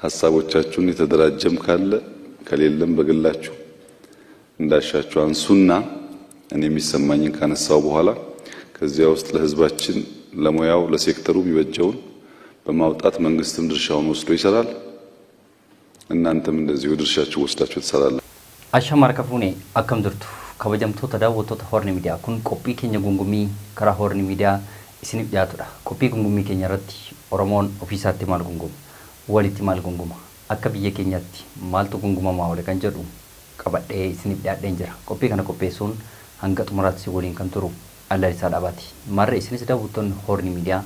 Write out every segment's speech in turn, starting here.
ሀሳቦቻችሁን የተደራጀም ካለ ከሌለም በግላችሁ እንዳሻችሁ አንሱና እኔ የሚሰማኝን ካነሳው በኋላ ከዚያ ውስጥ ለሕዝባችን፣ ለሙያው፣ ለሴክተሩ የሚበጀውን በማውጣት መንግስትም ድርሻውን ወስዶ ይሰራል። እናንተም እንደዚሁ ድርሻችሁ ወስዳችሁ ትሰራላችሁ። Ashama harka fuune, akkam jirtu kabajamtoota daawwattoota Horni Miidiyaa? Kun qophii keenya gungummii karaa Horni Miidiyaa isiniif dhiyaatudha. Qophii gungummii keenya irratti Oromoon ofiisaatti maal gunguma, walitti maal gunguma, akka biyya keenyaatti maaltu gungumamaa oole kan jedhu qabadhee isiniif dhiyaadheen jira. Qophii kana qopheessuun hanga xumuraatti si waliin kan turu Allalisaa Dhaabaati. Marre isinis daawwattoonni Horni Miidiyaa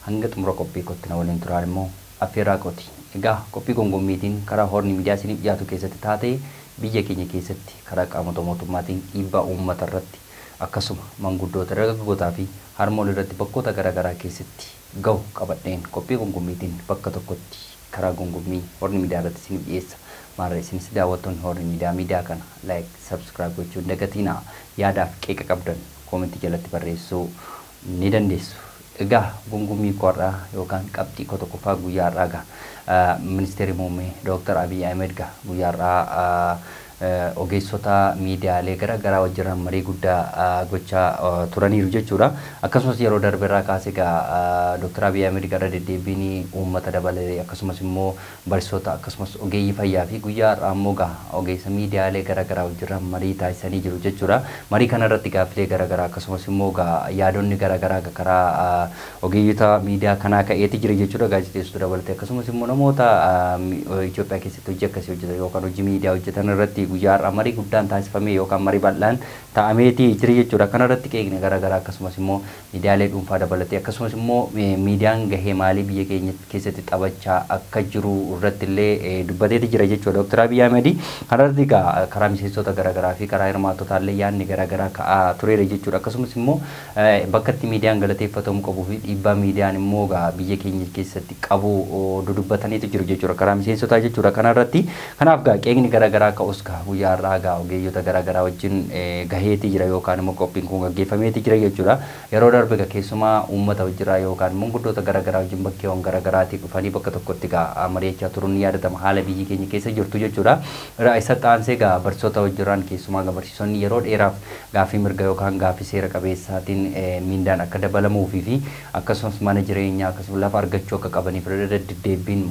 hanga xumura qophii kootti na waliin turaan immoo affeerraa kooti. Egaa qophii gongommiitiin karaa Horni Miidiyaa isiniif dhiyaatu keessatti taatee biyya keenya keessatti karaa qaamota mootummaatiin dhiibbaa uummata irratti, akkasuma manguddoota, dargaggootaa fi harmoolii irratti bakkoota garaagaraa keessatti gahu qabadheen qophii gongommiitiin bakka tokkotti karaa gongommii Horni Miidiyaa irratti isiniif dhiyeessa. Maarra isinis daawwattoonni Horni Miidiyaa miidiyaa kana like, subscribe gochuu hin dagatinaa. Yaadaaf qeeqa qabdan koomentii jalatti barreessuu ni dandeessu. Egaa gongommii koo har'aa yookaan qabxii koo tokkoffaa guyyaa har'aa gaa ministeerri muummee Dooktar Abiy Ahmed gaa guyyaa har'aa ogeessota miidiyaalee garaagaraa wajjin marii guddaa gochaa turaniiru jechuudha. Akkasumas yeroo darbe irraa kaasee egaa Dooktar Abiy Ahmed gara deddeebiin uummata dabalee, akkasumas immoo barsiisota, akkasumas ogeeyyii fayyaa fi guyyaa har'aa immoo gaa ogeessa miidiyaalee garaagaraa wajjin marii taasisanii jiru jechuudha. Marii kana irratti gaaffilee garaagaraa, akkasumas immoo gaa yaadonni garaagaraa karaa ogeeyyota miidiyaa kanaa ka'eeti jira jechuudha. Gaazexeessitoota dabalatee akkasumas immoo namoota Itoophiyaa keessatti hojii akkasii hojjetan yookaan hojii miidiyaa hojjetan irratti guyyaa har'aa marii guddaan taasifamee yookaan marii bal'aan taa'ameeti jira jechuudha. Kana irratti qeeqni garaagaraa, akkasumas immoo miidiyaalee dhuunfaa dabalatee, akkasumas immoo miidiyaan gahee maalii biyya keenya keessatti taphachaa akka jiru irratti illee dubbateeti jira jechuudha Dooktar Abiy Ahmed. Kana irratti egaa karaa miseensota garaagaraa fi karaa hirmaattotaa illee yaadni garaagaraa ka'aa tureera jechuudha. Akkasumas immoo bakka itti miidiyaan galateeffatamuu qabuu fi dhiibbaa miidiyaan immoo egaa biyya keenya keessatti qabu dudubbataniitu jiru jechuudha karaa miseensotaa jechuudha kana irratti. Kanaaf egaa qeeqni garaagaraa ka'us gaa guyyaa har'aa gaa ogeeyyota garaagaraa wajjin gaheeti jira yookaan immoo qophiin kun gaggeeffameeti jira jechuudha. Yeroo darbe egaa keessumaa uummata wajjiraa yookaan manguddoota garaagaraa wajjin bakkeewwan garaagaraatii dhufanii bakka tokkotti gaa mari'achaa turuun ni yaadatama, haala biyyi keenya keessa jirtu jechuudha. Isa xaansee egaa barsiisota wajjiraan, keessumaa egaa barsiisonni yeroo dheeraaf gaaffii mirga yookaan gaaffii seera qabeessaatiin miindaan akka dabalamuufii fi akkasumas mana jireenyaa akkasumas lafa argachuu akka qabaniif irra deddeebiin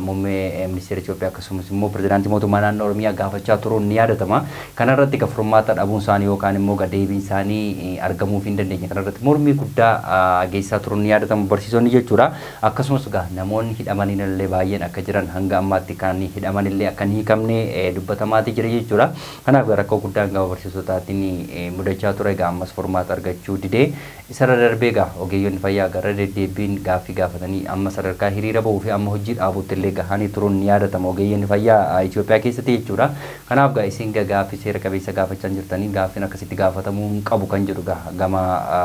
muummee ministeera Itoophiyaa akkasumas immoo pirezidaantii mootummaa naannoo Oromiyaa gaafachaa turuun ni yaadatama. Kana irratti egaa furmaata dhabuun isaanii yookaan immoo deebiin isaanii argamuuf hin dandeenye. Kana irratti mormii guddaa geessisaa turuun ni yaadatama barsiisonni jechuudha. Akkasumas egaa namoonni hidhamanii illee baay'een akka jiran, hanga ammaatti kan hidhaman illee akka hin hiikamne dubbatamaati jira jechuudha. Kanaaf rakkoo guddaan gama barsiisotaatiin mudachaa ture egaa ammas furmaata argachuu didee isarra darbee egaa ogeeyyonni fayyaa gara deddeebiin gaaffii gaafatanii amma sadarkaa hiriira bahuu fi amma hojii dhaabuutti illee gahanii turuun ni yaadatama ogeeyyonni fayyaa Itoophiyaa keessatti jechuudha. Kanaaf egaa isin gaaffii seera qabeessa gaafachaa jirtanii gaaffiin akkasitti gaafatamuu hin qabu kan jedhu gama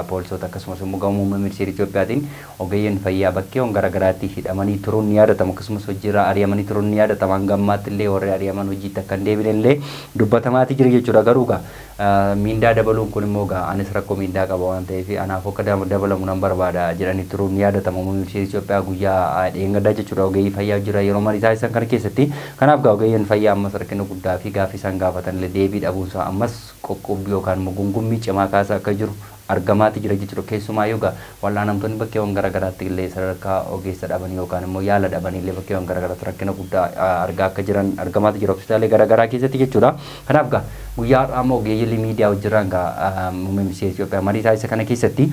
poolisoota akkasumas immoo gama muummee ministeera Itoophiyaatiin ogeeyyiin fayyaa bakkeewwan garaagaraatti hidhamanii turuun ni yaadatama, akkasumas hojiirraa ari'amanii turuun ni yaadatama. Hanga ammaatti illee warri ari'aman hojiitti akka hin deebine illee dubbatamaati jira jechuudha. Garuu egaa miindaa dabaluun kun immoo egaa anis rakkoo miindaa qaba waan ta'eef anaaf akka dabalamu nan barbaada jedhanii turuun ni yaadatama muummee ministeera Itoophiyaa guyyaa dheengaddaa jechuudha, ogeeyyii fayyaa jira yeroo marii taasisan kana keessatti. Kanaaf egaa ogeeyyiin fayyaa ammas rakkina guddaa fi gaaffii isaan gaafatan illee deebii dhabuunsaa ammas qoqqobbii yookaan immoo gungummii cimaa kaasaa akka jiru argamaati jira jechuudha. Keessumaa yoo wal'aanamtoonni bakkeewwan garaagaraatti illee sadarkaa ogeessa dhaban yookaan immoo yaala dhaban illee bakkeewwan garaagaraatti rakkina guddaa argaa akka jiran argamaati jira hospitaalee garaagaraa keessatti jechuudha. Kanaaf egaa guyyaa har'aa immoo ogeeyyiin miidiyaa hojjetan egaa muummee ministeera Itoophiyaa marii taasisa kana keessatti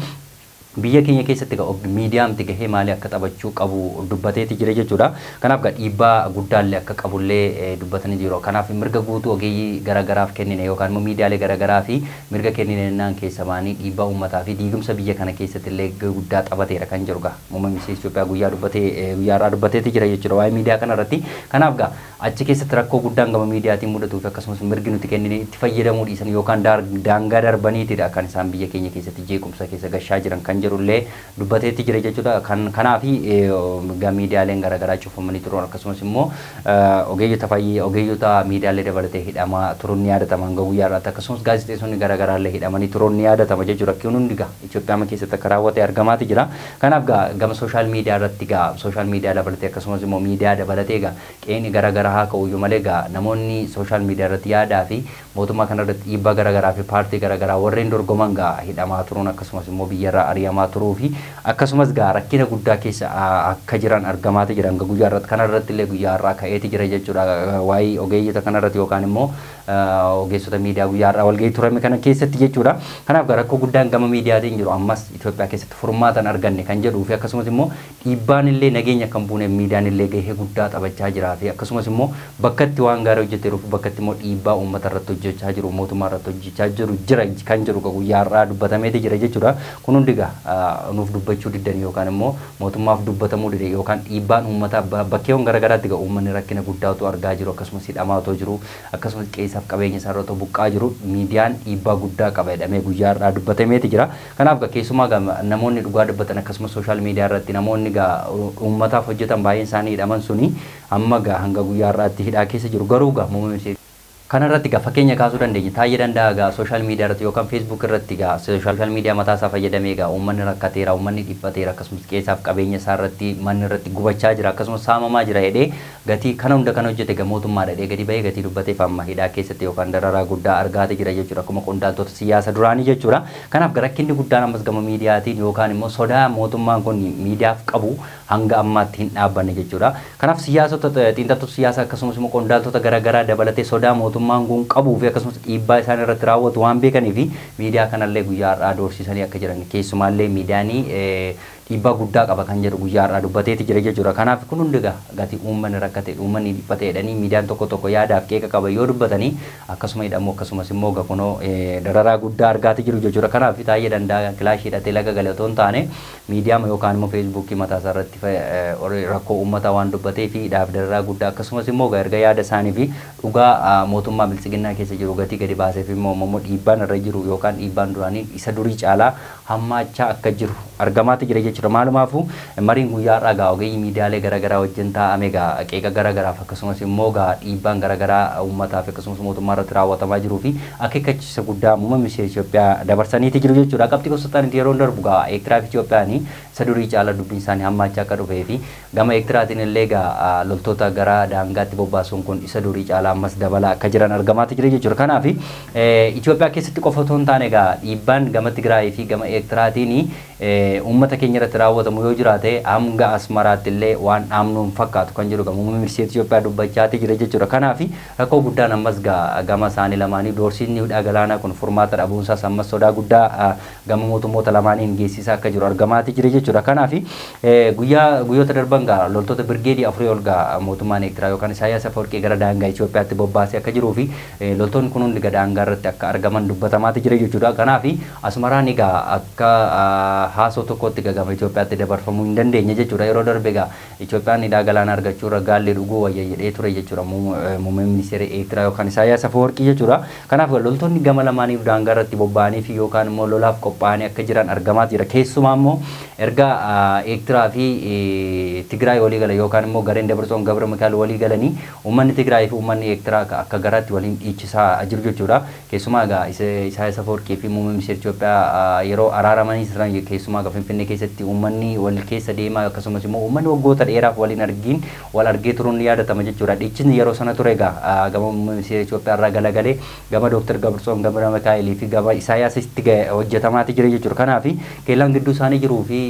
biyya keenya keessatti miidiyaan gahee maalii akka taphachuu qabu dubbateeti jira jechuudha. Kanaaf egaa dhiibbaa guddaallee akka qabullee dubbatanii jiru. Kanaaf mirga guutuu ogeeyyii garaagaraaf kennine yookaan immoo miidiyaalee garaagaraa fi mirga kennine jennaan keessa ba'anii dhiibbaa uummataa fi diigumsa biyya kana keessatti illee guddaa taphateera kan jedhu egaa muummee ministeera Itoophiyaa guyyaa dubbatee guyyaa har'aa dubbateeti jira jechuudha waa'ee miidiyaa kana irratti. Kanaaf egaa achi keessatti rakkoo guddaan gama miidiyaatiin mudatuu fi akkasumas mirgi nuti kennine itti fayyadamuu dhiisan yookaan daangaa darbaniitidha kan isaan biyya keenya keessatti jeequmsa keessa gashaa jiran kan jedhullee dubbateetti jira jechuudha. Kanaafi miidiyaaleen garaagaraa cufamanii turan akkasumas immoo ogeeyyota fayyii ogeeyyota miidiyaalee dabalatee hidhamaa turuun ni yaadatama hanga guyyaa irraatti akkasumas gaazexeessonni garaagaraa illee hidhamanii turuun ni yaadatama jechuudha. Kun hundi gaa Itoophiyaa keessatti akka raawwate argamaati jira. Kanaaf gaa gama sooshaal miidiyaa irratti gaa sooshaal miidiyaa dabalatee akkasumas immoo miidiyaa dabalatee gaa qe'een garaagaraa haa ka'uyyuu malee gaa namoonni sooshaal miidiyaa irratti yaadaa fi mootummaa kanarratti dhiibbaa garaagaraa fi paartii garaagaraa warreen dorgoman gaa hidhamaa turuun akkasumas immoo biyyarraa ari'amaa turuu fi akkasumas gaa rakkina guddaa keessa akka jiran argamaati jira hanga guyyaa irratti kanarratti illee guyyaa irraa ka'eeti jira jechuudha. Waa'ee ogeeyyota kanarratti yookaan immoo ogeessota miidiyaa guyyaa irraa walgahii turame kana keessatti jechuudha. Kanaaf gaa rakkoo guddaan gama miidiyaatiin jiru ammas Itoophiyaa keessatti furmaatan arganne kan jedhuu fi akkasumas immoo dhiibbaan illee nageenya kan buune miidiyaan illee gahee guddaa taphachaa jira fi akkasumas immoo bakkatti waan gaarii hojjetee jiruuf bakkatti immoo dhiibbaa uummata irratti hojjechaa jiru mootummaa irratti hojjechaa jiru jira kan jedhu guyyaa irraa dubbatameeti jira jechuudha. Kun hundi gaa nuuf dubbachuu diddan yookaan immoo mootummaaf dubbatamuu dide yookaan dhiibbaan uummataa bakkeewwan garaagaraatti gaa uummanni rakkina guddaatu argaa jiru akkasumas hidhamaa otoo jiru akkasumas qeessaaf qabeenya isaa irra otoo buqqaa jiru miidiyaan dhiibbaa guddaa qaba jedhamee guyyaa irraa dubbatameeti jira. Kanaaf gaa keessumaa gaa namoonni dhugaa dubbatan akkasumas sooshaal miidiyaa irratti namoonni gaa uummataaf hojjetan baay'een isaanii hidhaman suni amma gaa hanga guyyaa irraatti hidhaa keessa jiru garuu gaa muummee kanarratti gaa fakkeenya kaasuu dandeenya. Taayee Danda'a gaa sooshaal miidiyaa irratti yookaan feesbuuk irratti gaa sooshaal miidiyaa mataa isaa fayyadamee gaa uummanni rakkateera, uummanni dhiphateera akkasumas qeessaaf qabeenya isaa irratti manni irratti gubachaa jira akkasumas saamamaa jira jedhee gatii kana hunda kan hojjete gaa mootummaadha jedhee gadi bahee gatii dubbateef amma hidhaa keessatti yookaan dararaa guddaa argaate jira jechuudha akkuma qondaaltota siyaasa duraanii jechuudha. Kanaaf rakkinni guddaan ammas gama miidiyaatiin yookaan immoo sodaa mootummaan kun miidiyaaf qabu hanga ammaatti hin dhaabbanne jechuudha. Kanaaf siyaasota xiinxaltoota siyaasaa akkasumas immoo qondaaltota garaagaraa dabalatee sodaa mootummaan kun qabuu fi akkasumas dhiibbaa isaan irratti raawwatu waan beekanii fi miidiyaa kanallee guyyaa har'aa doorsisanii akka jiran keessumaallee miidiyaanii dhiibbaa guddaa qaba kan jedhu guyyaa har'aa dubbateeti jira jechuudha. Kanaaf kun hundi gaa gatii uummanni rakkate uummanni dhiphate jedhanii miidiyaan tokko tokko yaadaaf qeeqa qaba yoo dubbatanii akkasuma hidhamu akkasumas immoo kunoo dararaa guddaa argaati jiru jechuudha. Kanaaf Taayee Danda'a kilaashii hidhatee laga gale otoo hin taane miidiyaa yookaan immoo feesbuukii mataa isaa irratti rakkoo uummataa waan dubbatee fi hidhaaf dararaa guddaa akkasumas immoo erga yaada isaanii fi dhugaa mootummaa biltsiginnaa keessa jiru gatii gadi baaseef immoo dhiibbaan irra jiru yookaan dhiibbaan duraanii isa durii caalaa hammaachaa akka jiru argamaati jira jechuudha. Maalumaafuu mariin guyyaa har'aa gaa ogeeyyii miidiyaalee garaagaraa wajjin taa'ame gaa qeeqa garaagaraaf akkasumas immoo gaa dhiibbaan garaagaraa uummataaf akkasumas mootummaa irratti raawwatamaa jiruu fi akeekkachiisa guddaa muummee ministeera Itoophiyaa dabarsaniiti jiru jechuudha. Qabxii gosotaan yeroo darbu gaa Eertiraa fi Itoophiyaan isa durii caalaa dubbiin isaanii hammaachaa akka dhufee fi gama Eertiraatiin illee gaa loltoota gara daangaatti bobbaasuun kun isa durii caalaa ammas dabalaa akka jiran argamaati jira jechuudha. Kanaaf Itoophiyaa keessatti qofa otoo hin taane gaa dhiibbaan gama Tigraayii fi gama Eertiraatiin uummata keenya irratti raawwatamu yoo jiraate hanga Asmaraatti illee waan dhaabnu hin fakkaatu kan jedhu muummee ministeera Itoophiyaa dubbachaati jira jechuudha. Kanaaf rakkoo guddaan ammas gama isaanii lamaanii doorsiisni hidhaa galaanaa kun furmaata dhabuunsaas ammas sodaa guddaa gama mootummoota lamaaniin geessisaa akka jiru argamaati jira jechuudha. Kanaaf guyyoota darban gaa loltoota birgeedii 4 ol gaa mootummaan Eertiraa yookaan Isaayyaas Afwerqii gara daangaa Itoophiyaatti bobbaasee akka jiruu fi loltoonni kun hundi daangaa irratti akka argaman dubbatamaati jira jechuudha. Kanaaf Asmaraan egaa akka haasoo tokkotti gama Itoophiyaatti dabarfamuu hin dandeenye jechuudha. Yeroo darbe egaa Itoophiyaan hidhaa galaanaa argachuu irra gaalli dhuguu wayya jedhee ture jechuudha muummeen ministeera Eertiraa yookaan Isaayyaas Afwerqii jechuudha. Kanaaf loltoonni gama lamaaniif daangaa irratti bobba'anii fi yookaan immoo lolaaf qophaa'anii akka jiran argamaa jira. Keessumaa immoo erga Eertiraa fi Tigraay walii galan yookaan immoo gareen Dabratsiyoon Gabra Mikaa'el walii galanii uummanni Tigraay fi uummanni Eertiraa akka garaatti waliin dhiichisaa jiru jechuudha. Keessumaa egaa Isaayyaas Afwerqii fi muummeen ministeera Itoophiyaa yeroo araaramanii jiran keessumaa egaa Finfinnee keessatti uummanni wal keessa deemaa akkasumas immoo uummanni waggoota dheeraaf waliin argiin wal argee turuun ni yaadatama jechuudha. Dhiichisni yeroo sana ture egaa gama muummee ministeera Itoophiyaa irraa galagalee gama Dooktar Dabratsiyoon Gabra Mikaa'elii fi gama Isaayyaasitti hojjetamaati jira jechuudha. Kanaaf keellaan gidduu isaanii jiruu fi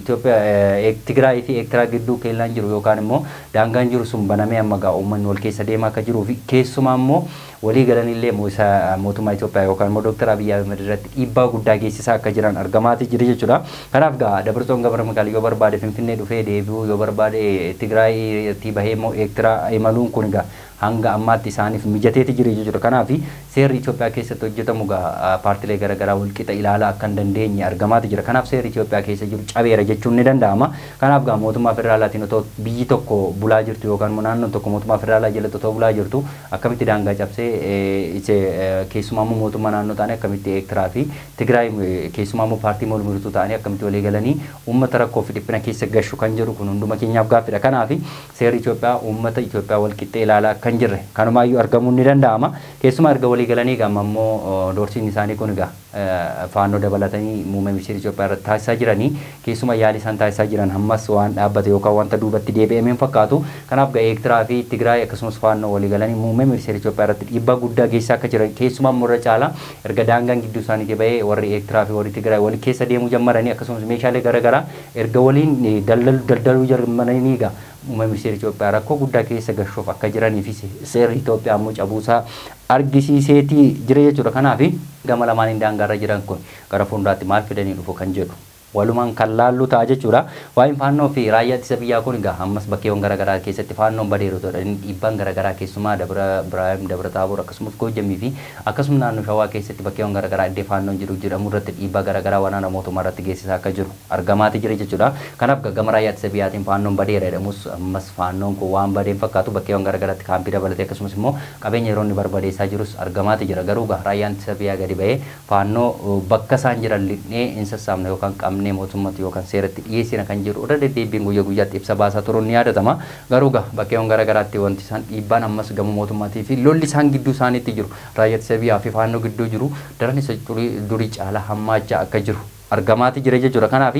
Itoophiyaa Tigraay fi Eertiraa gidduu keellaan jiru yookaan immoo daangaan jiru sun banamee amma gaa uummanni wal keessa deemaa akka jiruu fi keessumaa immoo walii galanillee mootummaa Itoophiyaa yookaan immoo Dooktar Abiyyi Ahmed irratti dhiibbaa guddaa geessisaa akka jiran argamaati jira jechuudha. Kanaaf gaa Dabratsiyoon Gabra Mikaa'el yoo barbaade Finfinnee dhufee deebi'uu yoo barbaade Tigraayitti bahee immoo Eertiraa imaluun kun egaa hanga ammaatti isaaniif mijateeti jira jechuudha. Kanaaf seerri Itoophiyaa keessatti hojjetamu paartilee garaagaraa walqixa ilaalaa akka hin dandeenye argamaati jira. Kanaaf seerri Itoophiyaa keessa jiru cabeera jechuun ni danda'ama. Kanaaf mootummaa federaalaatiin otoo biyyi tokko bulaa jirtu yookaan immoo naannoon tokko mootummaa federaalaa jalatti otoo bulaa jirtu akkamitti daangaa cabsee keessumaa immoo mootummaa naannoo ta'anii akkamitti Eertiraa fi Tigraay keessumaa immoo paartii mormituu ta'anii akkamitti walii galanii uummata rakkoo fi dhiphina keessa gashu kan jedhu kun hunduma keenyaaf gaaffiidha. Kanaaf seerri Itoophiyaa uummata Itoophiyaa walqixxee ilaalaa akka hin jirre kanumaayyuu argamuun ni danda'ama. Keessumaa erga walii galanii gama immoo doorsiin isaanii kun egaa faannoo dabalatanii muummee ministeera Itoophiyaa irratti taasisaa jiranii keessumaa yaalii isaan taasisaa jiran ammas waan dhaabbate yookaan wanta duubatti deebi'amee hin fakkaatu. Kanaaf Eertiraa fi Tigraay akkasumas faannoo walii galanii muummee ministeera Itoophiyaa irratti dhiibbaa guddaa geessisaa akka jiran keessumaa immoo irra caalaa erga daangaan gidduu isaaniitii bahee warri Eertiraa fi warri Tigraay walii keessa deemuu jammaranii akkasumas meeshaalee garaagaraa erga waliin daldaluu jammaranii egaa muummee ministeera Itoophiyaa rakkoo guddaa keessa gashuuf akka jiranii fi seerri Itoophiyaa immoo cabuusaa argisiiseetii jira jechuudha. Kanaaf gama lamaaniin daangaarra jiran kun gara fuulduraatti maal fidanii dhufu kan jedhu walumaan kan laallu ta'a jechuudha. Waa'een faannoo fi raayyaa ittisa biyyaa kun egaa ammas bakkeewwan garaagaraa keessatti faannoon badeeru jedhanii dhiibbaan garaagaraa keessumaa Dabra Biraayim, Dabra Taaboor akkasumas Goojamii fi akkasumas naannoo Shawaa keessatti bakkeewwan garaagaraa iddoo faannoon jiru jedhamu irratti dhiibbaa garaagaraa waraana mootummaa irratti geessisaa akka jiru argamaati jira jechuudha. Kanaaf gama raayyaa ittisa biyyaatiin faannoon badeera jedhamus ammas faannoon kun waan badeen fakkaatu bakkeewwan garaagaraatti kaampii dabalatee akkasumas immoo qabeenya yeroo inni barbadeessaa jirus argamaati jira. Garuu raayyaan ittisa biyyaa gadi bahee faannoo bakka isaan jiran liqnee hin sassaabne yookaan qabne mootummatti yookaan seeratti dhiyeessina kan jedhu irra deddeebiin guyyaa guyyaatti ibsa baasaa turuun ni yaadatama. Garuu bakkeewwan garaagaraatti wanti isaan dhiibbaan ammas gama mootummaatii fi lolli isaan gidduu isaaniitti jiru raayyaa ittisa biyyaa fi faannoo gidduu jiru daran isa durii caalaa hammaachaa akka jiru argamaati jira jechuudha. Kanaaf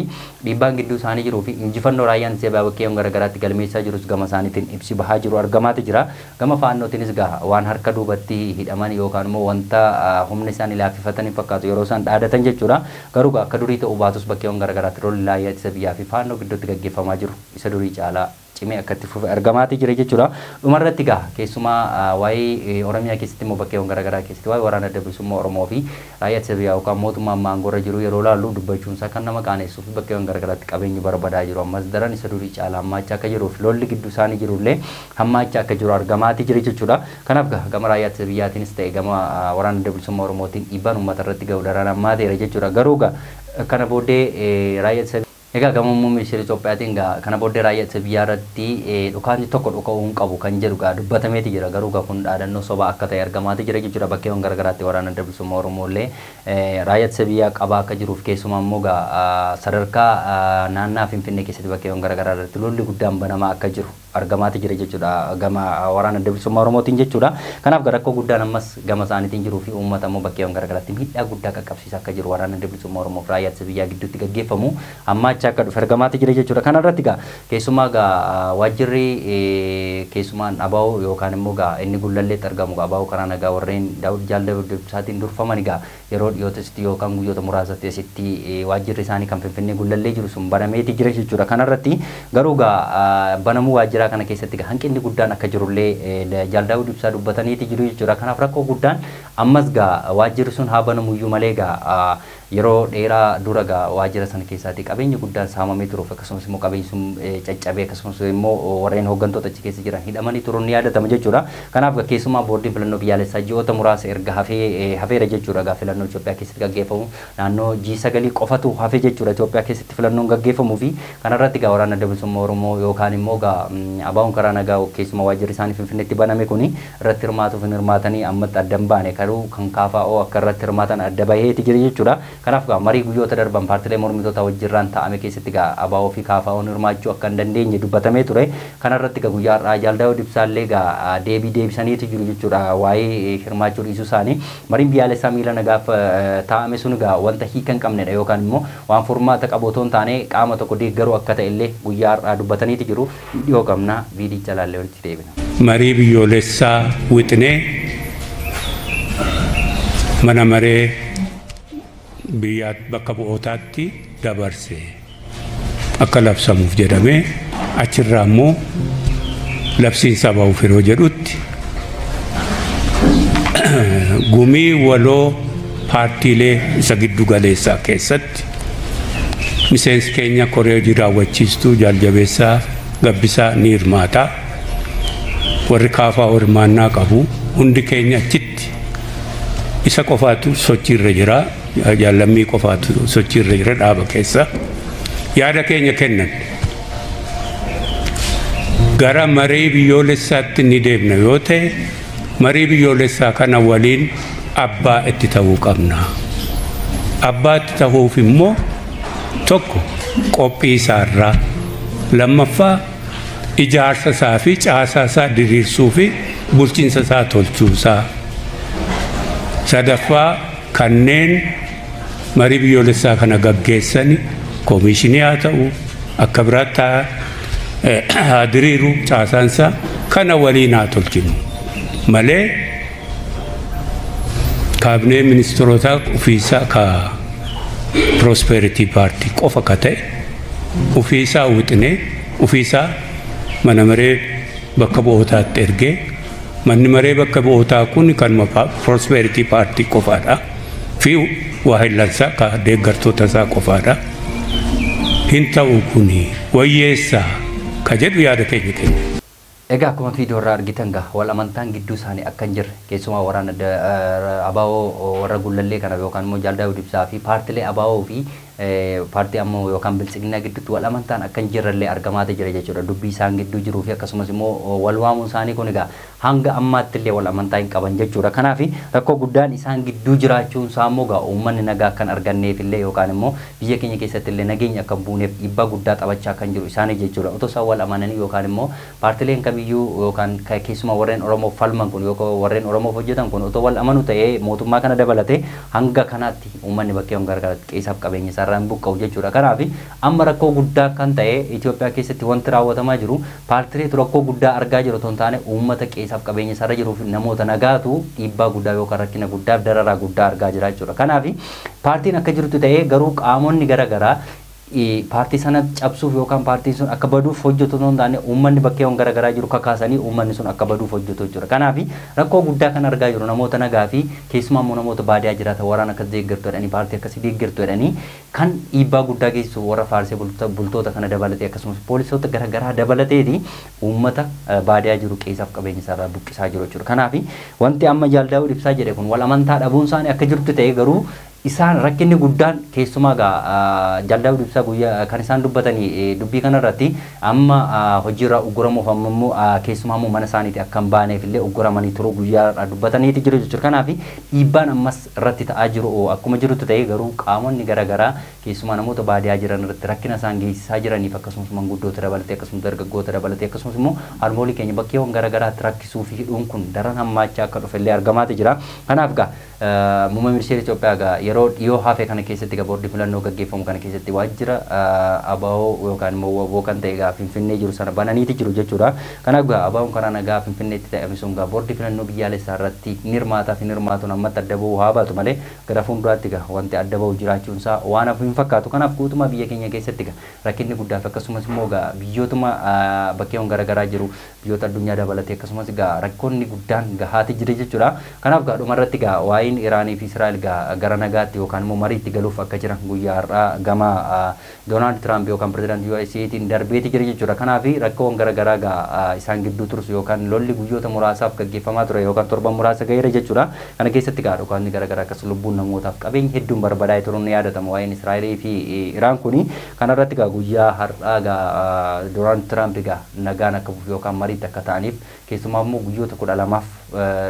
dhiibbaan gidduu isaanii jiruu fi injifannoo raayyaan ittisa biyyaa bakkeewwan garaagaraatti galmeessaa jirus gama isaaniitiin ibsi bahaa jiru argamaati jira. Gama faannootiinis waan harka duubatti hidhaman yookaan immoo wanta humna isaanii laaffifatanii fakkaatu yeroo isaan dhaadatan jechuudha. Garuu akka durii ta'uu baatus bakkeewwan garaagaraatti lolli raayyaa ittisa biyyaa fi faannoo gidduutti gaggeeffamaa jiru isa durii caalaa cimee akka itti fufe argamaati jira jechuudha. Dhumarratti keessumaa waa'ee Oromiyaa keessatti immoo bakkeewwan garaagaraa keessatti waa'ee waraana adda bilisummaa Oromoo fi raayyaa ittisa biyyaa yookaan mootummaan aangoorra jiru yeroo laallu dubbachuun isaa kan nama qaanessuuf bakkeewwan garaagaraatti qabeenyi barbadaa jiru ammas daran isa durii caalaa hammaachaa akka jiruuf lolli gidduu isaanii jirullee hammaachaa akka jiru argamaati jira jechuudha. Kanaaf gama raayyaa ittisa biyyaatiinis ta'e gama waraana adda bilisummaa Oromootiin dhiibbaan uummata irratti ga'u daran hammaateera jechuudha. Garuu kana booddee raayyaa ittisa Egaa gama muummee ministeera Itoophiyaatiin kana booddee raayyaa ittisa biyyaa irratti dhukaasni tokko dhuka'uu hin qabu kan jedhu dubbatameeti jira. Garuu kun dhaadannoo sobaa akka ta'e argamaati jira jechuudha. Bakkeewwan garaagaraatti waraana adda bilisummaa Oromoo illee raayyaa ittisa biyyaa qabaa akka jiruuf keessumaa immoo sadarkaa naannaa Finfinnee keessatti bakkeewwan garaagaraa irratti lolli guddaan banamaa akka jiru argamaati jira jechuudha. Gama waraana adda bilisummaa Oromootiin jechuudha. Kanaaf rakkoo guddaan ammas gama isaaniitiin jiruu fi uummata immoo bakkeewwan garaagaraatti miidhaa guddaa qaqqabsiisaa akka jiru waraana adda bilisummaa Oromoo fi raayyaa ittisa biyyaa gidduutti gaggeeffamu hammaachaa akka dhufe argamaati jira jechuudha. Kanarratti keessumaa waajjirri keessumaan ABO yookaan immoo inni Gullalleetti argamu ABO karaa nagaa warreen Daawud Jaalladibsaatiin durfaman yeroo dhiyootti yookaan guyyoota muraasatti asitti waajjirri isaanii kan Finfinnee Gullallee jiru sun banameeti jira jechuudha. Kanarratti garuu banamuu waajjiraa kana keessatti hanqinni guddaan akka jirullee Jaal Daawud Ibsaa dubbataniiti jiru jechuudha. Kanaaf rakkoo guddaan ammas waajjirri sun haa banamuyyuu malee yeroo dheeraa dura waajjira sana keessaatti qabeenyi guddaan saamamee turuuf akkasumas immoo qabeenyi sun caccabee akkasumas immoo warreen hooggantoota achi keessa jiran hidhamanii turuun ni yaadatama jechuudha. Kanaaf keessumaa boordiin filannoo biyyaalessaa ji'oota muraasa erga hafeera jechuudha. Filannoo Itoophiyaa keessatti gaggeeffamu naannoo G9 qofatu hafe jechuudha Itoophiyaa keessatti filannoon gaggeeffamuu fi kanarratti waraana adda bilisummaa Oromoo yookaan immoo ABO'n karaa nagaa keessumaa waajjirri isaanii Finfinneetti baname kuni irratti hirmaatuuf hin hirmaatanii ammatti adda hin baane garuu kan KFO akka irratti hirmaatan adda baheeti jira jechuudha. Kanaaf marii guyyoota darban paartilee mormitoota wajjirraan taa'ame keessatti ABO fi KFO'n hirmaachuu akka hin dandeenye dubbatamee ture. Kanarratti guyyaa har'aa Jaal Daawud Ibsaallee deebii deebisaniitu jiru jechuudha waa'ee hirmaachuu dhiisuu isaanii. Mariin biyyaalessaa miila nagaaf taa'ame sun wanta hiika hin qabnedha yookaan immoo waan furmaata qabu otoo hin taane qaama tokko deeggaruu akka ta'e illee guyyaa har'aa dubbataniitu jiru. Dhiyoo qabna viidicha laallee walitti deebina. Marii biyyoolessaa wixinee mana maree biyya bakka bu'ootaatti dabarse akka labsamuuf jedhamee achirraa immoo labsiin sabaaf yeroo jedhutti gumii waloo paartiilee isa giddu galeessaa keessatti miseensi keenya koree hojii raawwachiistuu Jaaljabeessaa Gabbisaa ni hirmaata. Warri kaafaa hirmaannaa qabu hundi keenya achitti isa qofaatu sochiirra jira, jaallammii qofaatu sochiirra jira dhaaba keessa yaada keenya kennan. Gara marii biyyoolessaatti ni deemna yoo ta'e marii biyyoolessaa kana waliin abbaa itti ta'uu qabna. Abbaa itti ta'uuf immoo tokko qophii isaarraa, lammaffaa ijaarsa isaa fi caasaa isaa diriirsuu fi bulchiinsa isaa tolchuu isaa, sadaffaa kanneen marii biyyoolessaa kana gaggeessan koomishinii haa ta'u akka biraatti haa diriiru caasaan isaa kana waliin haa tolchinu malee kaabinee ministeerotaa ofiisaa ka Prosperity Party qofa ka ta'e ofiisaa wixinee ofiisaa mana maree bakka bu'ootaatti ergee manni maree bakka bu'ootaa kun kanuma Prosperity Party qofaadha fi waa hillansaa ka deeggartoota isaa qofaadha. Hin ta'u kuni wayyeessaa ka jedhu yaada keenya kenna. Egaa akkuma viidiyoo irraa argitan gaa wal amantaan gidduu isaanii akka hin jirre keessumaa waraana ABO warra Gullallee kana yookaan immoo Jaal Daawud Ibsaa fi paartilee ABO fi paartii ammoo yookaan Biltsiginnaa gidduutti wal amantaan akka hin jirrellee argamaata jira jechuudha. Dubbii isaan gidduu jiruu fi akkasumas immoo wal waamuun isaanii kun egaa hanga ammaatti illee wal amantaa hin qaban jechuudha. Kanaaf rakkoo guddaan isaan gidduu jiraachuun isaa immoo egaa uummanni nagaa kan arganneef illee yookaan immoo biyya keenya keessatti illee nageenya akka hin buuneef dhiibbaa guddaa taphachaa kan jiru isaanii jechuudha. Otoo isaan wal amananii yookaan immoo paartileen kamiyyuu yookaan keessumaa warreen Oromoof falman kun yookaan warreen Oromoof hojjetan kun otoo wal amanu ta'ee mootummaa kana dabalatee hanga kanaatti uummanni bakkeewwan garaagaraatti qeessaaf qabeenya isaarraa hin buqqa'u jechuudha. Kanaaf amma rakkoo guddaa kan ta'e Itoophiyaa keessatti wanti raawwatamaa jiru paartileetu rakkoo guddaa argaa jiru otoo hin taane uummata qeessaaf qabeenya isaarra jiruu fi namoota nagaatu dhiibbaa guddaa yookaan rakkina guddaaf dararaa guddaa argaa jira jechuudha. Kanaaf paartiin akka jirutti ta'ee garuu qaamonni garaagaraa paartii sana cabsuuf yookaan paartiin sun akka baduuf hojjetu otoo hin taane uummanni bakkeewwan garaagaraa jiru kakaasanii uummanni sun akka baduuf hojjetu jechuudha. Kanaaf rakkoo guddaa kan argaa jiru namoota nagaa fi keessumaa immoo namoota baadiyaa jiraatan waraana akkas deeggartu jedhanii paartii akkasii deeggartu jedhanii kan dhiibbaa guddaa geessisu warra faarsee bultoota kana dabalatee akkasumas poolisoota garaagaraa dabalateeti uummata baadiyaa jiru qeessaaf qabeenya isaarraa buqqisaa jiru jechuudha. Kanaaf wanti amma Jaal Daawud Ibsaa jedhe kun wal amantaa dhabuun isaanii akka jirtu ta'e garuu isaan rakkinni guddaan keessumaa gaa Jaal Daawud Ibsaa guyyaa kan isaan dubbatanii dubbii kanarratti amma hojiirraa ugguramuuf amma immoo keessumaa immoo mana isaaniitti akka hin baaneef illee ugguramanii turuu guyyaa dubbataniiti jiru jechuudha. Kanaaf dhiibbaan ammas irratti ta'aa jiru akkuma jirutti ta'e garuu qaamonni garaagaraa keessumaa namoota baadiyaa jiran irratti rakkina isaan geessisaa jiraniif akkasumas manguddoota dabalatee akkasumas dargaggoota dabalatee akkasumas immoo harmoolii keenya bakkeewwan garaagaraatti rakkisuu fi hidhuun kun daran hammaachaa akka dhufe illee argamaati jira. Kanaaf gaa muummee ministeera Itoophiyaa gaa yeroo dhiyoo hafe kana keessatti gaa boordii filannoo gaggeeffamu kana keessatti waajjira ABO yookaan immoo WBO kan ta'e gaa Finfinnee jiru sana bananiiti jiru jechuudha. Kanaaf gaa ABO'n karaa nagaa Finfinneetti ta'e sun gaa boordii filannoo biyyaalessaa irratti ni hirmaataa fi ni hirmaatuun ammatti adda ba'uu haa baatu malee gara fuulduraatti gaa wanti adda ba'u jiraachuun isaa waan hafu hin fakkaatu. Kanaaf guutummaa biyya keenya keessatti gaa rakkinni guddaa fi akkasumas immoo gaa biyyootuma bakkeewwan garaagaraa jiru biyyoota addunyaa dabalatee akkasumas gaa rakkoonni guddaan gahaati jira jechuudha. Kanaaf gaa dhumarratti gaa waa'een Iraanii fi Israa'el gaa gara nagaatti yookaan immoo mariitti galuuf akka jiran guyyaa har'aa gama Doonaald Tiraamp yookaan pirezidaantii USAtiin darbeeti jira jechuudha. Kanaaf rakkoon garaagaraa gaa isaan gidduu tursu yookaan lolli guyyoota muraasaaf gaggeeffamaa ture yookaan torban muraasa gaheera jechuudha. Kana keessatti gaa dhukaasni garaagaraa akkasumas lubbuun namootaaf qabeenya hedduun barbadaa'ee turuun ni yaadatama waa'een Israa'elii fi Iraan kuni. Kanarratti gaa guyyaa har'aa gaa Doonaald Tiraamp gaa nagaan akka bu'u yookaan mariitti akka ta'aniif keessumaa immoo guyyoota 12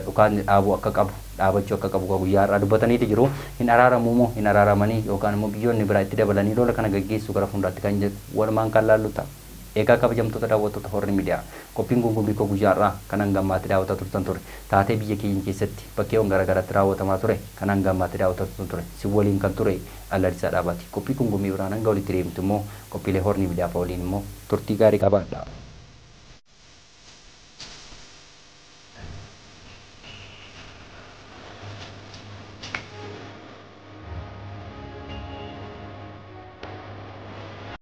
dhukaasni dhaabuu akka qabu dhaabachuu akka qabu guyyaa har'aa dubbataniiti jiru. Hin araaramuu moo hin araaramanii yookaan immoo biyyoonni biraa itti dabalanii lola kana gaggeessuu gara fuulduraatti kan jedhu walumaan kan laallu ta'a. Egaa kabajamtoota daawwattoota Horni Miidiyaa qophiin gungummii koo guyyaa har'aa kan hanga ammaatti daawwataa turtan ture taatee biyya keenya keessatti bakkeewwan garaagaraatti raawwatamaa ture kan hanga ammaatti daawwataa turtan ture si waliin kan ture Allalisaa Dhaabaati. Qophii gungummii biraan hanga walitti deemtu immoo qophiilee Horni Miidiyaa waliin immoo turtii gaarii qabaadha.